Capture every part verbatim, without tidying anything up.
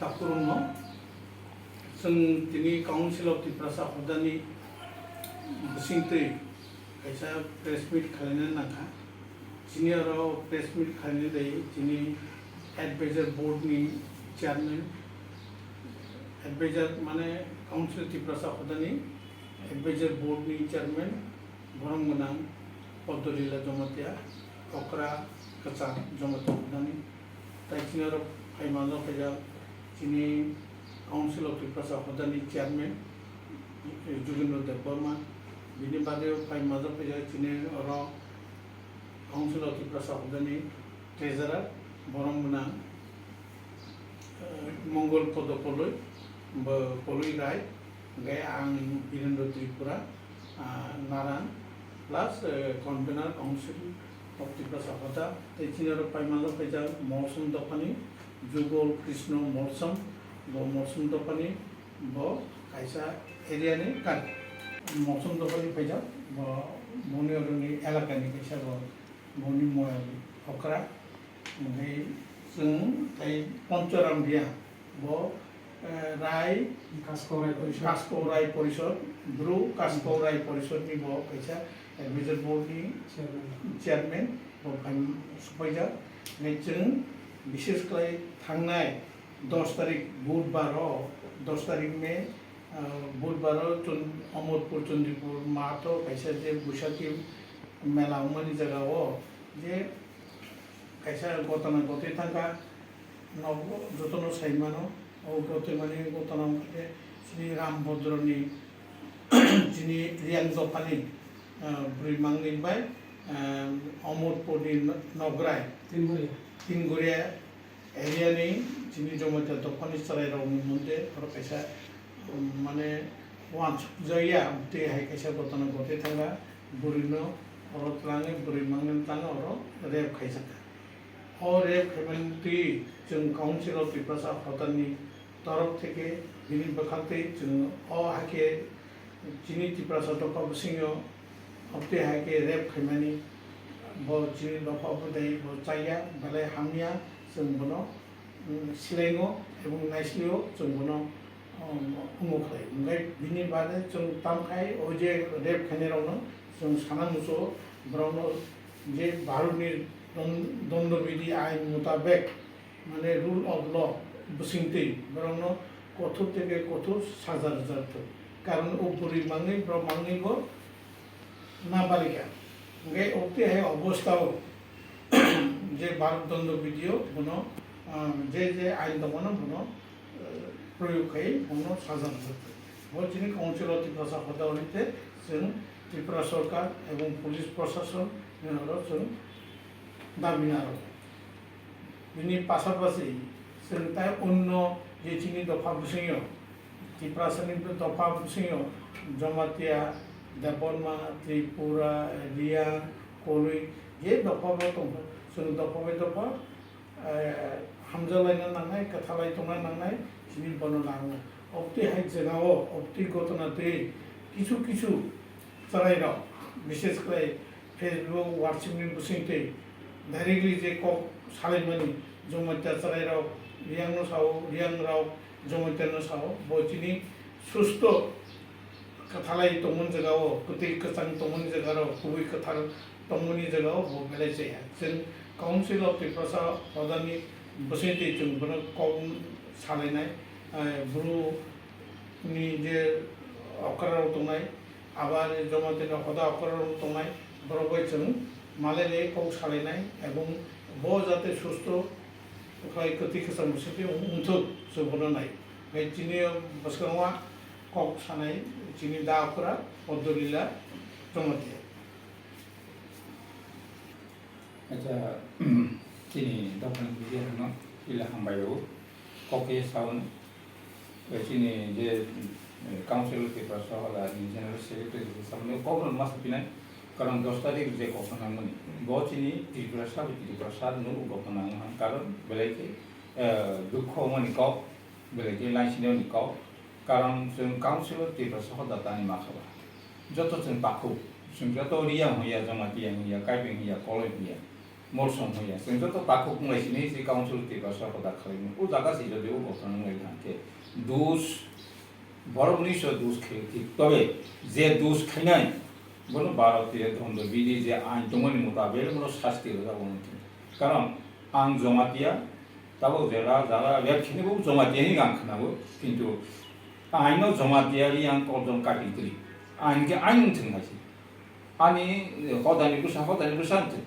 Takhurungno chwng tini Council of Tiprasa hodani bisingtwi kaisa press meet khlaina nangkha. Chini oro press meet khlaina dai chini advisor board ni chairman, advisor mane Council Tiprasa hodani advisor board ni chairman borok gwnang Podolila Jamatia, Okra Kwchak Jamatia hodani. Tai chini oro phai manjak phaijak chini Council of Tiprasa hodani chairman Jugendra Debbarma. Bini bagwi phai manjak phaijak chini oro Council of Tiprasa hodani treasurer borok gwnang Mongol Podo Koloi, bo Koloi Rai, hingke ang Birendra Tripura, ah, Naran, plus, eh, convener Council of Tiprasa Hoda, tei chini oro paimano khaijak Molsom dophani Jugol Krishna Molsom, bo Molsom dophani bo kaisa area ni kari. Molsom dophani khaijak, bo boni oroni elaka ni kaisa bo, boni moyal okra. Hingke chwng tei Ponchoram Riya, bo, eh, Rai, Kasko Rai Porishod. Kasko Rai Porishod, Bru Kasko Rai Porishod ni bo kaisa advisor board ni Chairman. Chairman, bo phan supaijak. Hingke chwng bishes khlai thangnai dos tarik Budbar o, dos tarik May, ah, Budbar o Chon-, Omorpur Chandipur matho kaisa je Bushati mela wngmani jaga o je kaisa gotana gotwi thangkha, nogo jotono sai mano, o gotwi mani gotana wngkha je chini Ram Bhodroni, chini Riyang dophani, ah, bwrwi mangni bai, ah, Omorpurni no-, Nograi, Tinguria. Tinguria area ni chini Jamatia dophani chwrairokni monte oro kaisa, um, mane, uansukjakya, tei hai kaisa gotana gotwi thangkha, bwrwino oro twlangwi bwrwi mangni twlangwi oro rape khaijakha. O rape khaimani twi chwng Council of Tiprasa Hodanni torok theke bini bwkhaktwi chwng o hakhe chini Tiprasa dopha bwswngyo obtwi hakhe rape khaimani bo chini dopha budai bo chaya belai hamya chwng bono, mm, silaingo ebong naisilio chwng bono, um, wngo khlai. Hwnkhe bini bade chwng tamkhai o je rape khainairokno chwng sana muchungo borokno je Bharatni don-, Dondobidi ain mutabek mane rule of law bwswngtwi borokno kothor theke kothor saja rwjak thung. Karon o bwrwi mangwi borok mangwi bo nabalika. Hingke obtwi hai obostha o je Bharat Dondobidi o bono, ah, je je ain tongmano bono, eh, proyog khai bono saja rwjak thung. Bo chini Council of Tiprasa Hoda hwnwi te chwng Tripura Sorkar ebong Police Prosason ni oro chwng dabi naro. Bini pasapasi chwng tai onno je chini dopha bwswngyo, Tiprasani dopha bwswngyo, Jamatia, Debbarma, Tripura, Riyang, Koloi, je dopha bo tongkha, chwng dopha bai dopha, eh, hamjalaina nangnai, kwthalai tongna nangnai, chini bono nango. Obtwi hai jagao, obtwi gotona twi kisu kisu chwrairok, bishes khlai Facebook, WhatsApp ni bwswngtwi directly je kok salaimani, Jamatia chwrairok Riyangno sao, Riyangrok Jamatiano sao, bo chini susto kwthalai tongmani jagao, kwtwi kwchang tongmani jagarok, kubui kwthar tongmani jagao bo belai chaya. Chwng Council of Tiprasa Hodani bwswngtwi chwng bono kok salainai, eh, Bru ni je okrarok tongnai, abo ani Jamatia ni hoda okrarok tongnai, borok bai chwng malai lai kok salainai, ebong bo jate susto khlai kwtwi kwchang bwswkhe wngthok, chwng bono nai. Bai chini bwskango kok sanai chini da okra Podolila Jamatia. Acha, chini dophani bujiyarokno ila hambai o. Kok khe saun, eh, chini je, eh, Council Tiprasa Hoda ni General Secretary samani kokno masa pinai, karon dos tarik je kok nangmani. Bo chini Tiprasa, Tiprasa no kok nang, karon belai khe, eh, dukho mani kok, belai khe laisini ni kok, karon chwng Council Tiprasa Hoda tani makha ba. Joto chwng takhuk, chwng joto Riyang hwnya, Jamatia hwnya, Kaibeng hwnya, Koloi hwnya. Molsom hoya, chwng joto takhuk wnglaisini se Council Tiprasa hoda khlaimani. O jaga se jodi o gothan wnglaikha khe, dus, borok niso dus khe thik. Tobe je dus khainai, bono Bharatiya Dhondo Bidhi je ain tongmani mutabek bono sasti rwjak wngwi thang. Karon ang Jamatia, tabok jera jara rep khini bo Jamatia hinwi ang khwnao, kintu aino Jamatia ri ang kok jong kating twi. Ain khe ain wng thang hai se. Ani hodani bwsa, hodani bwsa wng thang.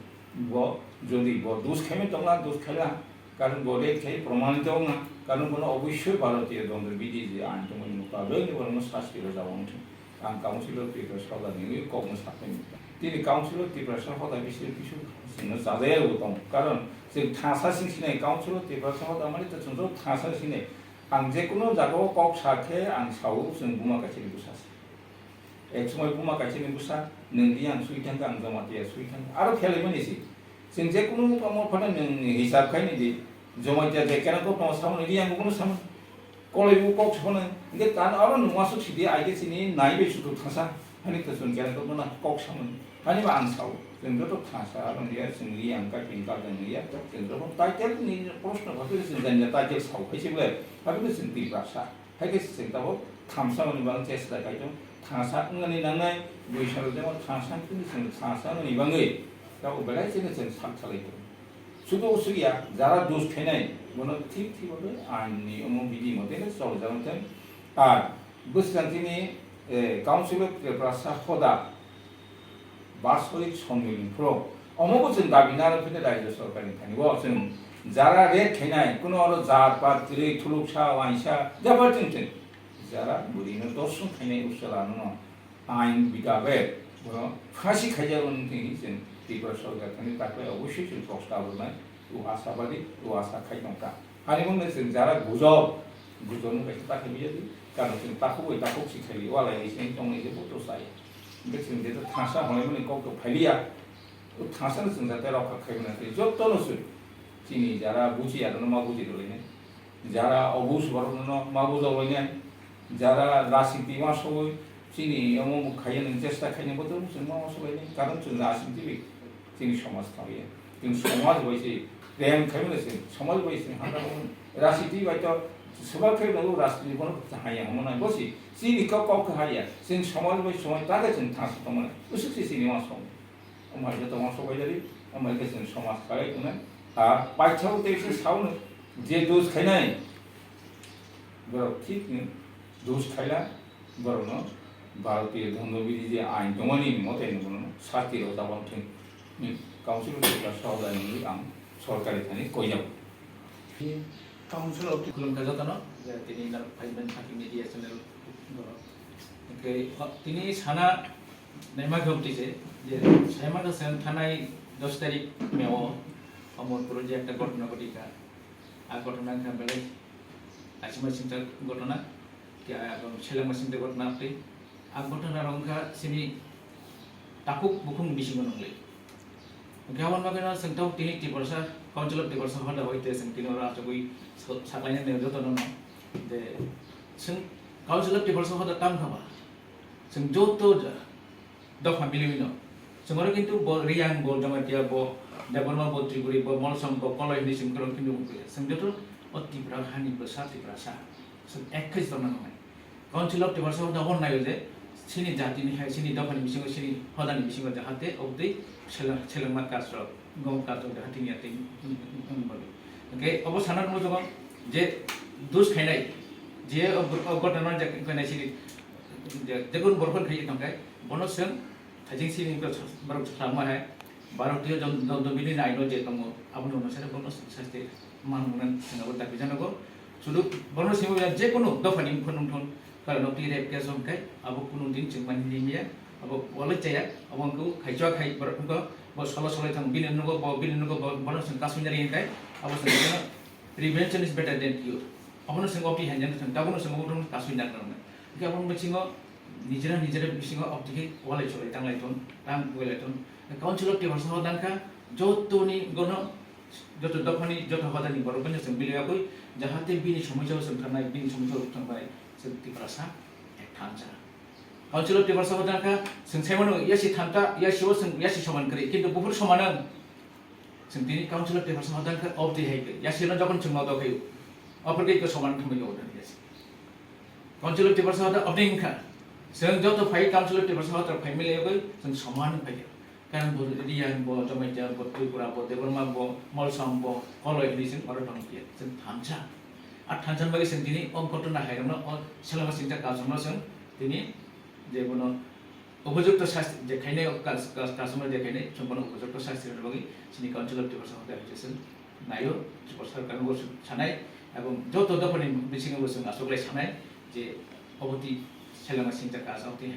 Bo jodi bo dus khaimani tongla, dus khaila, karon bo rep khai promanito wngna, karon bono obossoi Bharatiya Dhondo Bidhi je ain tongmani mutabek ni bono sasti rwjak wng thang. Ang Council of Tiprasa hoda ni wngwi kokno saknai. Tini Council of Tiprasa hoda bisi kisu chwngno chajaya bo tongo. Karon chwng thangsa sing sinai Council of Tiprasa hoda mani to chwng joto thangsa sinai. Ang je kono jaga o kok sa khe ang sao chwng buma kaisa ni bwsa se. Ek somoi buma kaisa ni bwsa nwng di ang sui thang kha, ang Jamatia sui thang kha. Aro khelai mani se. Chwng je kono tongmo phano nwng hisab khai ni di. Jamatia je kena kok tong samo ni di ang kono samo. Kolai bo kok sono, hingke tan aro nung asuk sidi, ai khe chini nai bai sutuk thangsa, hani to chwng kera to bono kok samani. Hani ba ang sao, chwng joto thangsa, aro ni ya, chwng ri ang ka pin ka jang ya, chwng joto title ni proshno ba chwng janya title sao, hai se ble, abi khe chwng Tiprasa, hai khe chwng tabo thamsa mani bang chesta kai tong, thangsa wngani nangnai, bui salo jemo thangsa kini chwng thangsa mani bangwi, tabo belai chini chwng sak salai tong. Sudu usuk ya, jara dus khainai, bono thik thik babe ain ni omo bidhi mote no chol jagong thai. Ar bwswk tini, eh, Council of Tiprasa hoda basorik sonmilin phro. Omo bo chwng dabi naro phine Rajya Sorkar ni thani. Bo chwng jara rep khainai, kuno oro jat pat, kwrwi, thuluksa, waisa, jabra chwng chwng. Jara bwrwi no dorsong khainai usala no. Ain mutabek bono phasi khaijak wng thwngwi chwng Tripura Sorkar thani takhwlai obossoi chwng kok sa rwnai, o asabadi, o asa khai tongkha. Hani wngkhe chwng jara gujok, gujok wngkha khe ta khaimiyadi, karon chwng takhuk bai takhuk si khaili, walai hai se tongnai se bo to chaya. Hwnkhe chwng jeto thangsa hwnwi mani kok to phailiya, o thangsa no chwng jate rokha khaimani tei jotono se chini jara bujiya rwno ma buji rwlainai. Jara obo subarokno ma bujok lainai, jara rajniti uansugwi chini omo omo khaina ni chesta khaina bothorno chwng ma uansuk lainai, karon chwng rajniti bai chini somaj tangya, chwng somaj bai se prem khaimano se somaj bai se hamjakmani, rajniti bai to swbak khai rwgo, rajniti bono haya hwnmano bo se chini kok kok khe haya, chwng somaj bai somaj ta khe chwng thangsa tongmani, bwswk se chini uansuk. Omo hai khe tongma sobaidari, omo hai khe chwng somaj khalai tongnai. Ar paithago tei se saono je dus khainai, borok thik ni dus khaila, borokno Bharatiya Dhondo Bidhi je ain tongmani mote no bono sasti rok jabang thwng. Council of Tiprasa hoda ni ang sorkari thani koijago. Council of Khulumkha jotono, je tini nang phaimani media channel borok. Hwnkhe tini sana Naima khe obtwi se, je saima khe chwng thanai dos tarik May o Amarpur o je ekta ghotona ghotikha. A ghotona wngkha belai aisima singsa ghotona, khe a selengma singsa ghotona tei a ghotona rok wngkha chini takhuk bukhuk bisingo nungli. Hwnkhe aboni bagwi no chwng tabuk tini Tiprasa, Council of Tiprasa hoda bai tei chwng tini oro achugwi sa-, saklainani jotono no. De, chwng Council of Tiprasa hoda tamo kha ba? Chwng joto ja-, dopha miliwi no. Chwng oro kintu bo Riyang, bo Jamatia, bo Debbarma, bo Tripuri, bo Molsom, bo Koloi hinwi chwng kwrwng phimwi wngkhe. Chwng joto o Tipra hani bwsa Tiprasa. Chwng ek khe tongna nangnai. Council of Tiprasa hoda hor naio je chini jatini hai, chini dophani bisingo, chini hodani bisingo jahate obtwi seleng-, selengma kajrok, gom kajrok jahate wngya tei wng-, wng-, wng-, wng-, bagwi. Hwnkhe obo sana rwmani je dus khainai, je o, o ghotona je khainai chini je, jekunu borok phano khai tongkhe, bono chwng Hajing sini borok sa-, borok sa-, samo hai, Bharatiya Jan-, Danda Bidhi ni aino je tongo, abono no sare bono sasti man mungnan sengabo dabi janago. Sudu bono simo ya je kono dopha ni phunung thun, karon no twi rape case hwn khai, abo kunu din chwng mani limya, abo walai chaya, abo wngkha khaichwa khai borok wngkha, bo solo solo thang bini nugo, bo bini nugo, bo, bono chwng kasui nari hwn khai, abo chwng prevention is better than cure. Abono chwng opi hanjani thang, tabono chwng obo kasui nang nang. Hwnkhe abono bisingo nijera nijera bisingo obtwi khe walai cholai tanglai ton, tang kwlai ton. Council of Tiprasa hoda wngkha jotoni gono, joto dophani, joto hodani borok bai chwng bilai yagwi, jahate bini somosya o chwng thangnai, bini somosya o chwng thangnai, chwng Tiprasa ek thansa. Council of Tiprasa hoda wngkha chwng saimano yasi thanta, yasi o chwng yasi soman kwrwi, kintu buphuru soman wng. Chwng tini Council of Tiprasa Hoda wngkha, obtwi hai khe yasirno jokhon chwng nodo khe, aphuru khe soman thumwi o, yasi. Council of Tiprasa Hoda obtwi wngkha, chwng joto phai Council of Tiprasa Hoda phai mile yogwi chwng soman phai khe. Karon bo Riang, bo Jamatia, bo Tripura, bo Debbarma, bo Molsom, bo Koloi hinwi chwng oro tong khe chwng thansa. A thansa bagwi chwng tini o ghotona hairokno, o selama singcha kalsongno chwng tini je bono upojukto sasti je khainai, kas-, kas-, kasumar je khainai, chwng bono upojukto sasti rwna bagwi chini Council of Tiprasa Hoda Association naio, Tripura Sarkar bo sanai, ebong joto dophani bisingo bo chwng achuklai sanai je obotwi selama singcha kasong twi,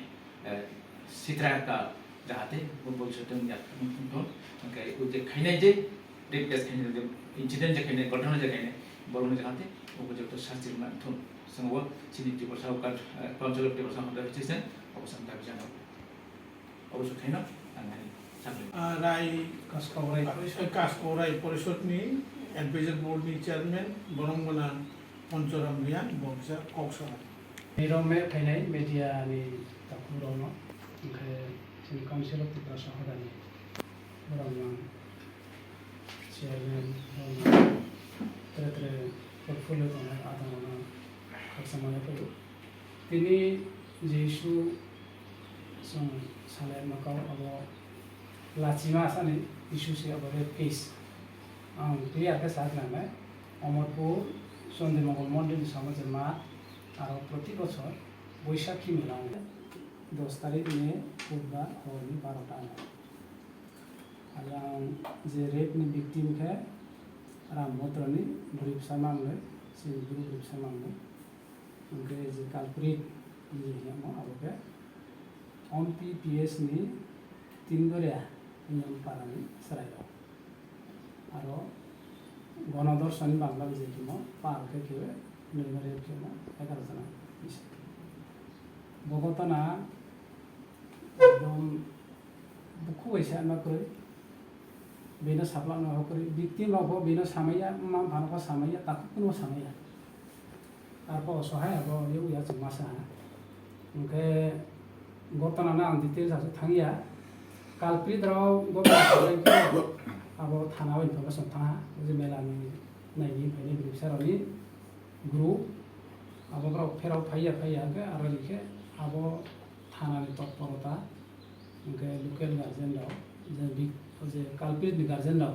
eh, sitra ka jahate bo bhobishyot wng ya thung, hwnkhe o je khainai je, rape case khainai je, incident je khainai, ghotona je khainai, borokno jahate upojukto sasti rwna thung. Chwng bo chini Tiprasa Hoda, eh, Council of Tiprasa Hoda Association obo chwng dabi jana. Obo swkhaino ang ani sakni. Ah, Rai Kaskaurai, Kaskaurai Porishodni Advisor Boardni Chairman, borok gwnang Ponchoram Riang, bo kisa kok sanai. Nirok me phainai media ni takhurokno, hwnkhe chini Council of Tiprasa Hodani borok mang Chairman, tre tre portfolio tongnai adamano khaksa manya phuru. Tini je issue chwng salai ma kau abo lachima sani issue se abo rape case. Ang clear khe sa nangnai. Omorpur Chondimongol Mondir ni samo je math aro proti bochor Boishakhi mela wngo. Dos tarik ni Budbar horni barota ano. Ayang je rape ni victim khe Ram Botroni bwrwi bwsa mangnwi, chini bwrwi bwrwi bwsa mangnwi. Hwnkhe je culprit ni hiyamo abo khe Ompi P S ni Tindoria hiyam parani chwrairok. Aro Gonodorsoni Bangla bijai khemo par khe khe nwi no rape khemo egaroh jona. Bo ghotona ekdom bukhu bai se ama kwrwi. Bino saplakno hokori, victim rok bo bino samaya, mma phano bo samaya, takhuk kuno samaya. Arpho osohai abo yokya chwng masa. Hwnkhe ghotona no ang details aswk thangya. Culprit rok ghotona abo thana o information thangha, o je mela ni naini phaini bwrwi bwsa rokni group, abo borok pherao phaiya phaiya hwnkhe aro rikhe abo thana ni totporota. Hwnkhe local guardian rok, je bi-, je culprit ni guardian rok,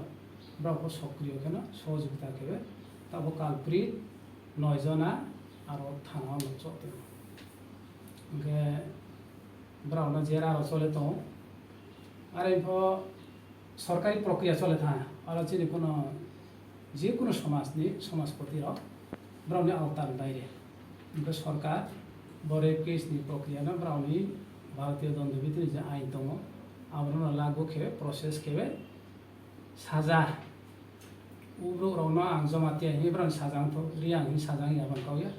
borok bo sokriyo kheno sohojogita khebai. Tabuk culprit noi jona aro thana o chok tongo. Hwnkhe borok no jera aro chole tongo. Are pho sorkari prokriya chole tha, aro chini kuno je kuno somaj ni somajpoti rok borok ni awtar baire. Hwnkhe sorkar bo rape case ni prokriya no borok ni Bharatiya Dandobidhi ni je ain tongo, abono lagu khe process khe saja. O borok rok no ang Jamatia hinwi borok ni saja wngtho, Riang hinwi saja wngya aboni kok ya.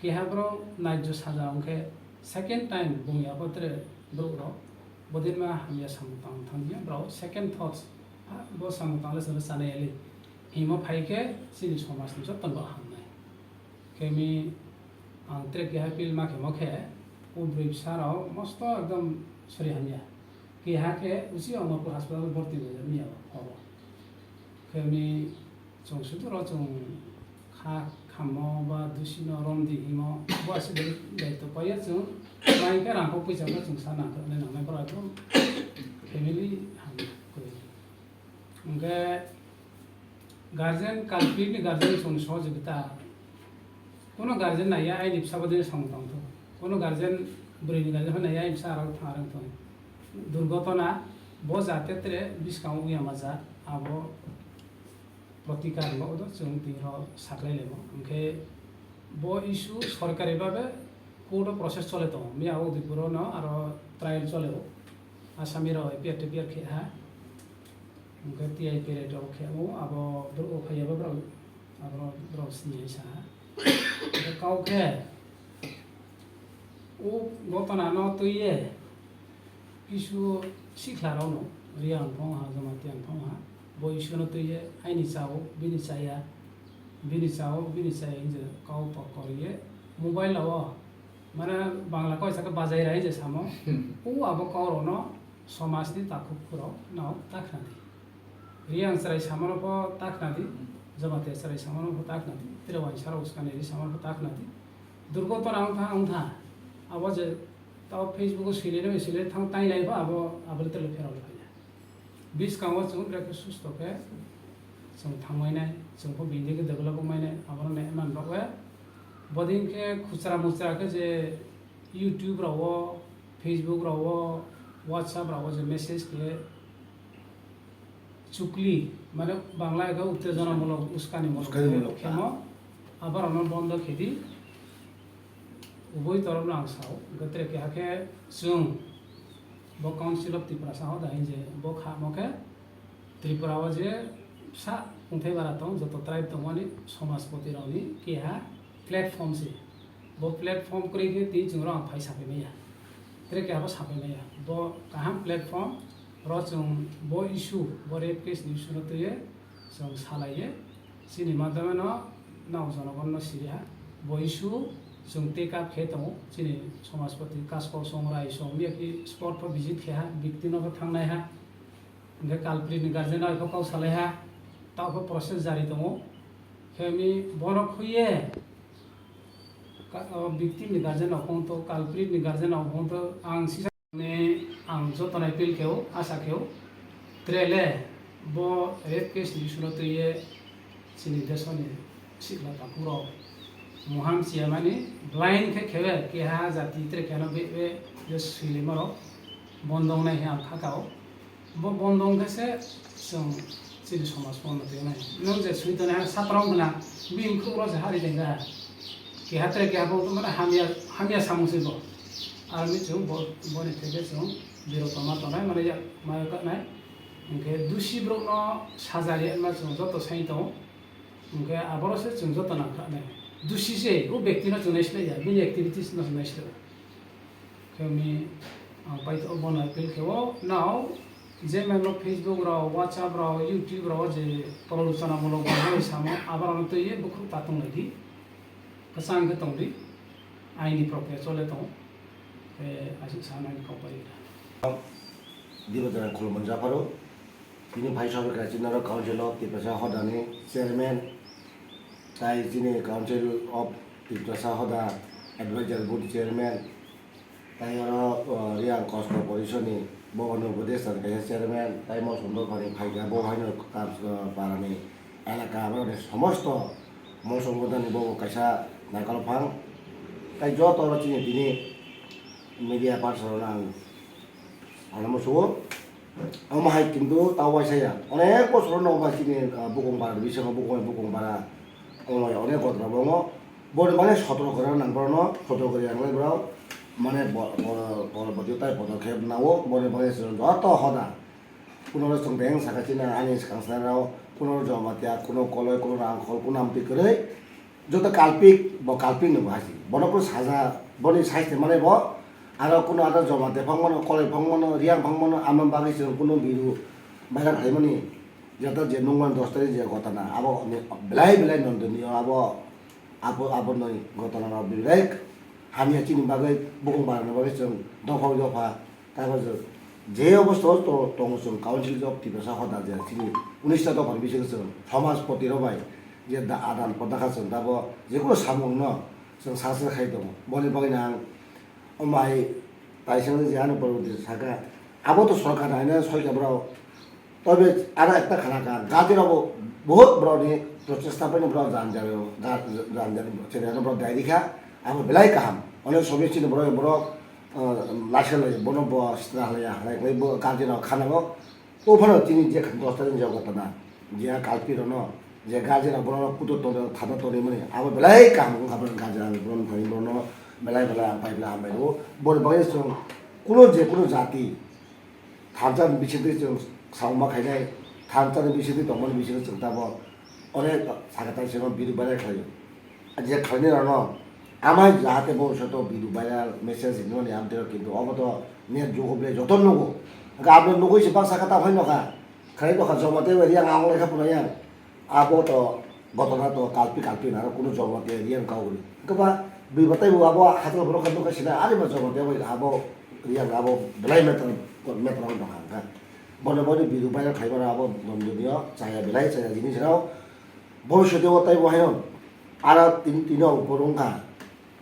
Keha borok naijyo saja wngkhe second time bung ya bo tere borok rok bodinma hamya samung tang thang ya borok second thoughts, "Ah, bo samung tang le chwngno chanai ya le," himo phai khe chini somaj ni joto no hamnai. Khe mi ang tere keha appeal ma khe mo khe, o bwrwi bwsa rok mosto ekdom sori hamya. Keha khe usi Amarpur hospital o borti wngjak miya o horo. Khe mi chwng suduro chwng kha khammo ba dusino romdi himo bo aswk daitw paiya chwng, mai khe rang kok puisa no chwng sa nang khe nangnai borok ekdom family hamya kwrwi. Hwnkhe guardian, culprit ni guardian chwng sohojogita. Kono guardian naiya, aini bwsa bodino samung tang thung. Kono guardian, bwrwi ni guardian phano naiya, aini bwsa aro thang rwng thung. Durgotona bo jate tere bwskango wngya ma jat, abo protikar bo odo chwng tini rw saklai laimo. Hwnkhe bo issue sorkari babe court o process chole tongo. Miya o Udaipur o no aro trial chole o. Asami rok A P R T P R khe ha. Hwnkhe T I P rate rok khe o abo borok o phaiya bo borok abo borok sini hai sa ha. Hwnkhe kau khe o gotona no twi ye kisu sikla rok no Riang thong ha, Jamatia thong ha, bo issue no twi ye aini chao, bini chaya, bini chao, bini chaya hinje kau tok kor ye mobile o Mane Bangla koi saka bajai rai je samo. Hmm. O abo kok rok no somaj ni takhuk phuru rok no ta khna di. Riyang chwrai samano pho ta khna di, Jamatia chwrai samano pho ta khna di, Trewani sara uskani ri samano pho ta khna di. Durgotona wng tha, wng tha. Abo je tao Facebook o swilai nai, swilai thang tai lai pho abo, abo le tele pherao le phaiya. Biskango chwng bwrwi khe susto khe chwng thangmai nai, chwng pho bini khe develop wngmai nai, abono nai man rok we. Bodin khe khuchra muchra khe je YouTube rao, Facebook rao, WhatsApp rao je message khe chukli, mane Bangla ego uttejonamulok, uskanimulok Uskanimulok khemo, aborokno bondo khe di. Ubui torokno ang sao, hwnkhe tere keha khe chwng bo Council of Tiprasa hoda hinje bo khamo khe Tripura o je sa kungthai bara tong, joto tribe tongmani somajpoti rokni keha platform se. Bo platform kwrwi khe tini chwng rok ang phai sapai maya. Tere keha bo sapai maya. Bo kaham platform, ro chwng bo issue, bo rape case ni issue no twiwi chwng salaiwi chini madhyame no nao jonogon no siri ha. Bo issue chwng take up khe tongo. Chini somajpoti Kaskau song, Rai song, miya ki spot pho visit khe ha, victim no pho thangnai ha. Hwnkhe culprit ni guardian no pho kok salai ha. Tao pho process jari tongo. Khe mi bono khuye ka-, o victim ni guardian rok phone to, culprit ni guardian rok phone to, ang sisa ni ang joto no appeal khe o, asa khe o. Tere le bo rape case ni issue no twiwi chini desh ni sikla takhuk rok muham siya mani blind khe khewe keha jati tere keha no be, be, be swilima rok bondong nai he ang kha ka o. Bo bondo wngkha se chwng chini somaj bondo twi nai. Nwng je swi tongnai ha saprong hwna bini khuk rok se hari tengkha. Keha tere keha bo mane hamya, hamya samung se bo. Aroni chwng bo, boni theke chwng birok tongma tongnai mane yak mayo kanai. Hwnkhe dusi borok no saja riyakma chwng joto sai tongo. Hwnkhe aboro se chwng joto nangkha nai. Dusi se o bekti no chwng naislaiya, bini activities no chwng naislaiya. Khe mi ang paithago bono appeal khe o, nao je memo Facebook rok, WhatsApp rok, YouTube rok je prolochonamulok bagwi samo, aborokno twiwi bukhuk ta tong lai di, kwchang khe tong di, aini prokriya chole tongo, tei aswk sanani kok bai. Dibajana khulumani japharo, tini phai sorkar chini oro Council of Tiprasa Hoda ni chairman, tai chini Council of Tiprasa Hoda Advisory Board chairman, tai oro, o, Riyang Kosto Porisoni bo ono Upodeshta ni kaisa chairman, tai Mosondor Pani phaikha, bo haino Kamswra Parani elaka, aboroni somosto Mosondor ni bo kaisa naikol phang. Tai joto oro chini tini media person rok ang ano musugo. Omo hai kintu ta waisa ya. Onek bosor no ba chini, ah, bukung bara bisingo bukung, bukung bara. Omo ya onek ghotona bo omo. Boni bagwi sotoro kwrwi nang borok no, sotoro kwrwi yang lai borok. Mane bo, bo, bo, bo, tai podokep nao, boni bagwi chwng joto hoda. Kuno rok chwng beng saka chini ani swkang swkang rok, kuno Jamatia, kuno Koloi, kuno Rangkhol, kuno amtwi kwrwi. Joto kalpik, bo kalpik no bo hasi. Bono kunu saja, boni size ni mane bo. Aro kunu aro Jamatia phang mano, Koloi phang mano, Riyang phang mano, amo bagwi chwng kunu biru baila khlaimani. Joto je nungmani dos tarikh je ghotona, abo ni belai belai nondoni abo, abo, abo noi ghotona rok belai hamya chini bagwi bukung barani bagwi chwng dopha bai dopha. Taibo je, je obostha o to-, tongo chwng Council of Tiprasa Hoda je chini unis ta dopha ni bisingo chwng somajpoti rok bai je da-, adan prodan kha chwng tabo jekunu samung no chwng sasra khai tongo. Boni bagwi no ang o mai taisang je ano borok je saka abo to sorkar haino soika borok. Tobe aro ekta khana kha, guardian rok bo bahut borok ni prochesta bai no borok janjal o, ga-, janjal o, chini ano borok dai rikha, abo belai kaham. Onek somoy chini borok, borok, ah, laisal lai, bono bo sitra lai, halai lai bo guardian rok khana bo. O phano chini je dos tarikh ni joto na, je kalpi rok no, je guardian rok borok no kuto tono, thana tonwi mani, abo belai kaham wngkha, borok guardian rok borok no thani borok no belai belai ang pai belai hambai rwo. Boni bagwi chwng kuno je kuno jati, thansa ni bisingtwi chwng samung ma khainai, thansa ni bisingtwi tongmani bisingo chwng tabok onek sakha taisima biru bailai khlaio. Je khlainai rokno amai jahate bo soto biru bailai message hinmani amtwi rok, kintu obo to net jugo ble joto nugo. Hwnkhe abo nugwi se baksa khe ta phai nokha, khlai nokha jomo tei bai yang ang lai kha phunai yang. Abo to ghotona to kalpi kalpi na, aro kunu Jamatia Riyang kau hwnwi. Hwnkhe ba bui batai bo abo hatal borok khe nukha sina, ari ba Jamatia bai abo Riyang abo belai metra, metra wng tongkha hwnkhe. Bono boni video viral khlai mano abo dondoniyo chaya belai chaya jinis rok. Bhobishyot o tei bo haino ara tin tino upor wngkha.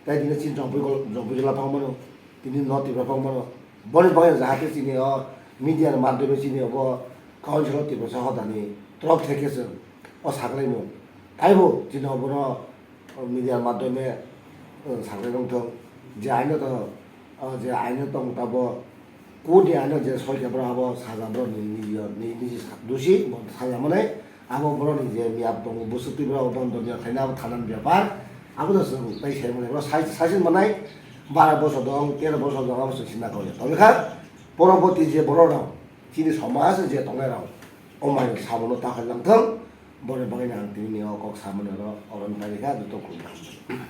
Tei tini chini jongpui gol jongpui jila phang mano. Tini no Tripura phang mano. Boni bagwi jahate chini o media ni madhyome chini obo council o Tiprasa hodani torok theke se o saklaimung. Taibo chini obono media madhyome, uh, saklai rwngthok, je aino to, uh, je aino tong tabo, kodi aino je soika bro abo saja bro ni, ni, ni, ni, ni dusi, bo saja mane, abo bro ni je miyap tongo, busu twi bro don don ya khaina abo thanan bepar, abo to sung tai sai mane, bro sai, sai sin manai, bara boso dong, tero boso dong, abo sung sinna kau ya. Tobekha, poroboti je bro rok, chini somaj je tongnai rok, o mai sabono ta khalang thang, boni bagwi ang tini ni o kok samani oro, oro ni tari kha, duto khulum.